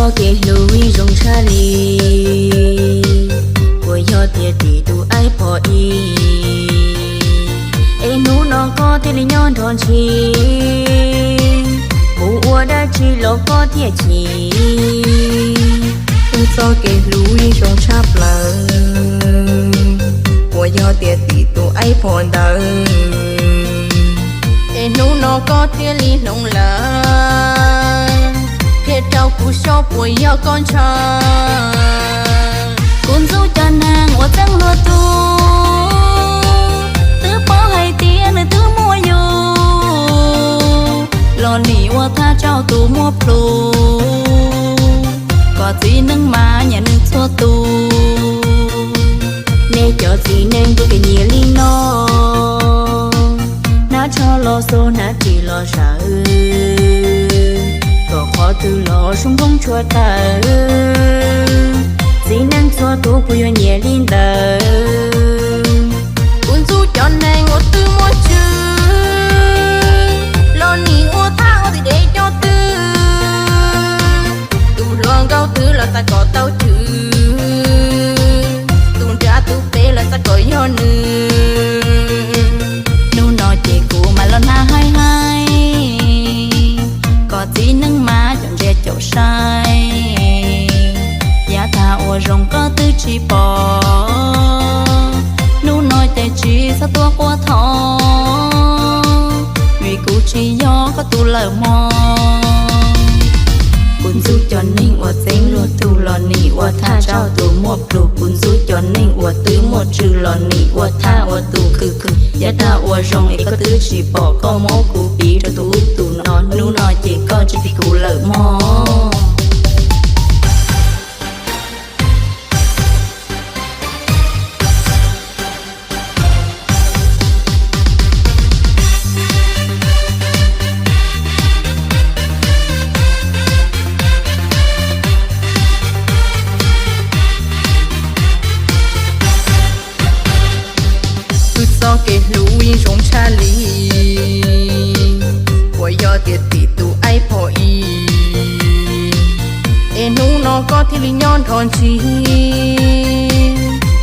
Txoj kev hlub zoo tshaj li, puas yog tias tim tus aib pom ib, es hnub no koj thiaj li nyob nrog ntshis, kuv ua dab tsi los koj thiaj chim. Wb txoj kev hlub zoo tshaj plaws, puas yog tias tim tus aib pom ntawd, es hnub no koj thiaj li hloov lawm, qhia rau kuv saib puas yog koj ntshaw. Kuv ntxub cov neeg uas txeeb luag tug, twb paub hais tias nws twb muaj yus, los nim ua thaj rau tus muaj plhus, kom txiv neej mas nyiam nws txhua tus. Nej cov txiv neej puas kev nyiam li no, hnab tsho los xo hnab ris los zawv, kom qhov twg los zoo nkauj tshua tawm, txiv neej txhua tus puas yuav nyiam li ntawd. Kuv ntxub cov neeg uas twb muaj tswv, los nim ua thaj ua txim dev coj twg, tus hluas nkauj twg los xav kom tau chwv, tus nrab tus pem los xav kom yog nws. Hnub no ces kuv mam los hnab haib haib, kom txiv neej mas caum ntsia caum saib, yav tag ua zoo koj twb tsis pom, hnub no ces tsis txhob tuaj quaj thov, vim kuv tsis yog koj tus lawm mog. Kuv ntxub cov neeg uas txeeb luag tug, los nim ua thaj rau tus muaj plhus, kuv ntxub cov neeg uas twb muaj tswv, los nim ua thaj ua tus khwv khwv, yav tag ua zoo es koj twb tsis pom, koj muab kuv piv rau tus ub tus no, hnub no ces koj tsis phim kuv lawm mog. Wb txoj kev hlub zoo tshaj li, puas yog tias tim tus aib pom ib, es hnub no koj thiaj li nyob nrho ntshis,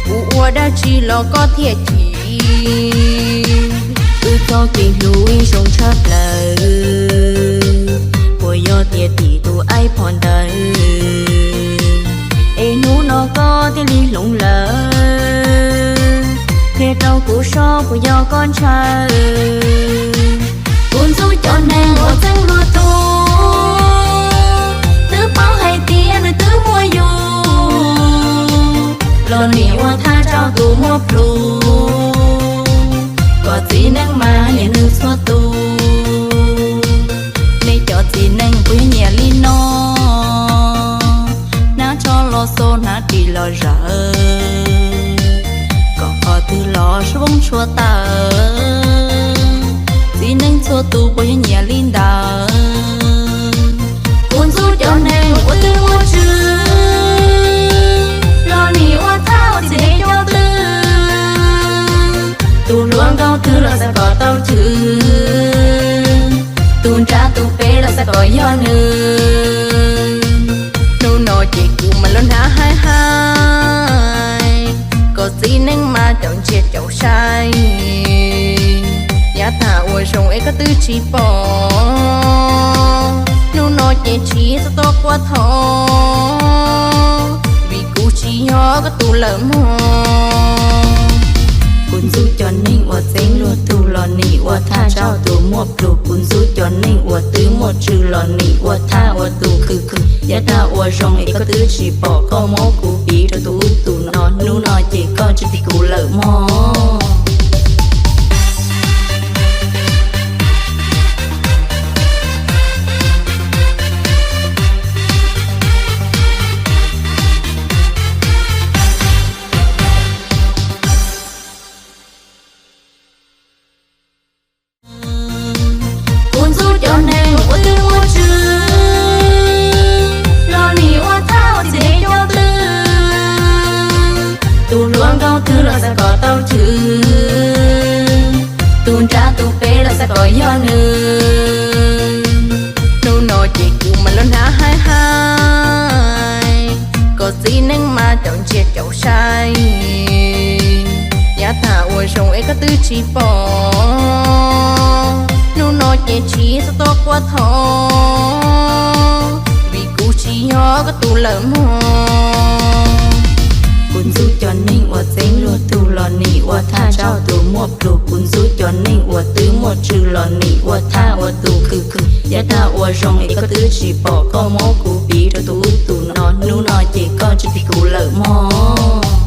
kuv ua dab tsi los koj thiaj chim. Wb txoj kev hlub zoo tshaj plaws, puas yog tias tim tus aib pom ntawd, es hnub no koj thiaj li hloov lawm, qhia rau kuv saib puas yog koj ntshaw. Kuv ntxub cov neeg uas txeeb luag tug, twb paub hais tias nws twb muaj yus, los nim ua thaj rau tus muaj plhus, kom txiv neej mas nyiam nws txhua tus. Nej cov txiv neej puas yog nyiam li no, hnab tsho los xo hnab ris los zawv, kom qhov twg los zoo nkauj tshua tawm, txiv neej txhua tus puas yog nyiam li ntawd. Kuv ntxub cov neeg uas twb muaj tswv, los nim ua thaj ua txim dev coj twg, tus hluas nkauj twg los xav kom tau chwv, tus nrab tus pem los xav kom yog nws. Hnub no ces kuv mam los hnab haib haib, kom txiv neej mas caum ntsia caum saib, yav tag ua zoo es koj twb tsis pom, hnub no ces tsis txhob tuaj quaj thov, vim kuv tsis yog koj tus lawm mog. Kuv ntxub cov neeg uas txeeb luag tug, los nim ua thaj rau tus muaj plhus, kuv ntxub cov neeg uas twb muaj tswv, los nim ua thaj ua tus khwv khwv, yav tag ua zoo es koj twb tsis pom, koj muab kuv piv rau tus ub tus no, hnub no ces koj tsis phim kuv lawm mog. Kuv ntxub cov neeg uas twb muaj tswv, los nim ua thaj ua txim dev coj twg, tus hluas nkauj twg los xav kom tau chwv, Twb tsis pom, hnub no ces tsis txhob tuaj quaj thov, vim kuv tsis yog koj tus lawm mog. Kuv ntxub cov neeg uas txeeb luag tug los nim ua thaj tsaug tus muaj plhus, kuv ntxub cov neeg uas twb muaj tswv los nim ua thaj ua tus khwv khwv. Yav tag ua zoo es koj twb tsis pom, koj muab kuv piv rau tus ub tus no, hnub no ces koj tsis tig kuv lawm mog.